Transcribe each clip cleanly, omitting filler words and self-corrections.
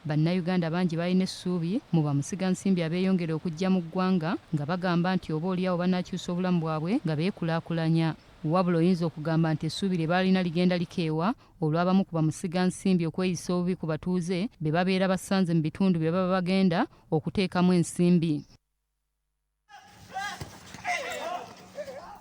Bannayuganda bangi balina essuubi mu bamusigansimbi abeeyongera okujja mu ggwanga nga bagamba nti oba olyawo banaakyusa obulamu bwabwe nga beekulaakulanya. Wabula oyinza okugamba nti essuubi lye baalina ligenda likeewa olw'abamu ku bamusigansimbi okweyisa obubi ku batuuze be babeera basanze mu bitundu bye baba bagenda okuteekamu ensimbi.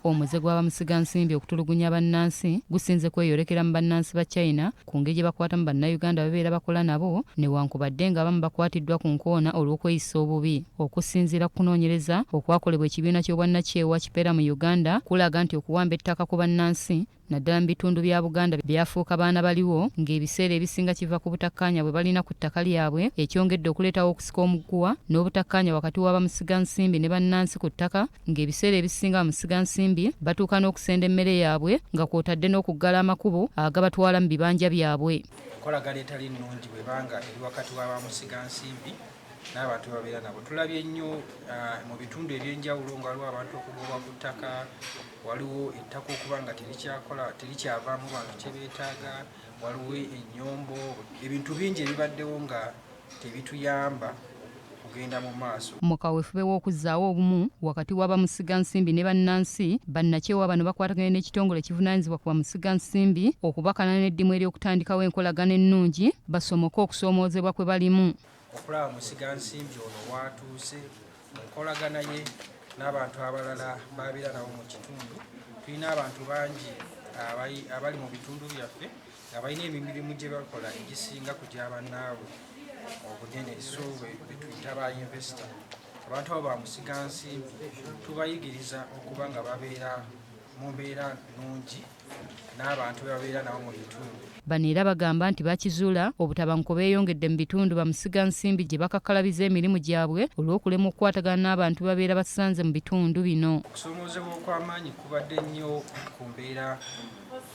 Omuze gwa bamusigansimbi okutulugunya bannansi gusinze kweyolekera mu bannansi ba China ku ngeri gye bakwatamu Bannayuganda babeera bakola nabo newankubadde ng'abamu bakwatiddwa ku nkoona olw'okweyisa obubi. Okusinziira ku kunoonyereza okwakolebwa ekibiina ky'obwannakyewa Kipera mu Uganda kulaga nti okuwamba ettaka ku bannansi naddala mu bitundu bya Buganda byafuuka baana baliwo ng'ebiseera ebisinga kiva ku butakkaanya bwe balina ku ttaka lyabwe ekyongedde okuleetawo okusika omuguwa n'obutakkaanya wakati wa bamusigansimbi ne bannansi ku ttaka ng'ebiseera ebisinga bamusigansimbi batuuka n'okusenda emmere yaabwe nga kw'otadde n'okuggala amakubo agabatwala mu bibanja byabwe. Enkolagana etali nnungi bw'eba nga eri wakati wa bamusigansimbi n'abantu babeera nabo tulabye nnyo mu bitundu eby'enjawulo nga waliwo abantu okugobwa ku ttaka, waliwo ettaka okuba nga terikyakola terikyavaamu bantu kye beetaaga, waliwo ennyombo, ebintu bingi ebibaddewo nga tebituyamba kugenda mu maaso. Mu kaweefube w'okuzzaawo obumu wakati wa bamusigansimbi ne bannansi, bannakyewa bano bakwataganye n'ekitongole ekivunaanyizibwa ku bamusigansimbi okubakana n'eddimu ery'okutandikawo enkolagana ennungi basomoke okusoomoozebwa kwe balimu. Okulaba musigansimbi ono waatuuse mu nkolagana ye n'abantu abalala b'abeera nabo mu kitundu. Tulina abantu bangi abali mu bitundu byaffe nga balina emirimu gye bakola egisinga ku gya bannaabwe obunene, so betuyita ba investor. Abantu abo ba musigansimbi tubayigiriza okuba nga babeera mu mbeera nnungi n'abantu be babeera nabo mu bitundu. Bano era bagamba nti bakizuula obutabanguko beeyongedde mu bitundu bamusigansimbi gye bakakkalabiza emirimu gyabwe olw'okulemwa okukwatagana n'abantu be babeera basanze mu bitundu bino. Okusoomoozebwa okw'amaanyi kubadde nnyo ku mbeera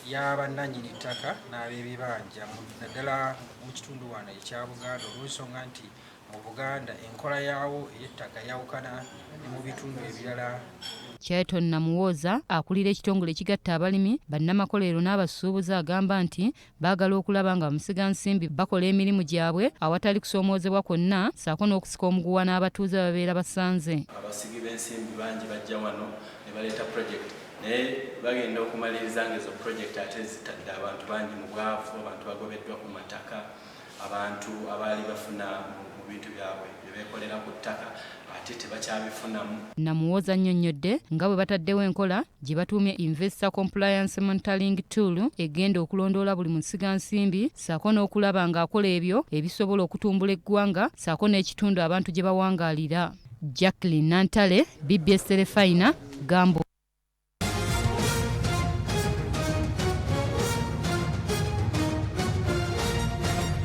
ya bannannyini ttaka n'ab'ebibanja naddala mu kitundu wano ekya Buganda olw'ensonga nti mu Buganda enkola yaawo ey'ettaka yawukana ne mu bitundu ebirala. Charlton Namuwooza akulira ekitongole ekigatta abalimi, bannamakolero n'abasuubuzi agamba nti baagala okulaba nga bamusigansimbi bakola emirimu gyabwe awatali kusoomoozebwa kwonna ssaako n'okusika omuguwa n'abatuuze babeera basanze. Abasigi b'ensimbi bangi bajja wano ne baleeta pulojekiti naye bagenda okumaliriza ng'ezo pulojekiti ate zitadde abantu bangi mu bwavu, abantu bagobeddwa ku mataka, abantu abaali bafuna mu bintu byabwe bye beekolera ku ttaka ate tebakyabifunamu. Namuwoza annyonnyodde nga bwe bataddewo enkola gye batuumye Investor Compliance Monitoring Tool egenda okulondoola buli musigansimbi ssaako n'okulaba ng'akola ebyo ebisobola okutumbula eggwanga ssaako n'ekitundu abantu gye bawangaalira. Jacqueline Nantale, bbs Terefayina, Gambo.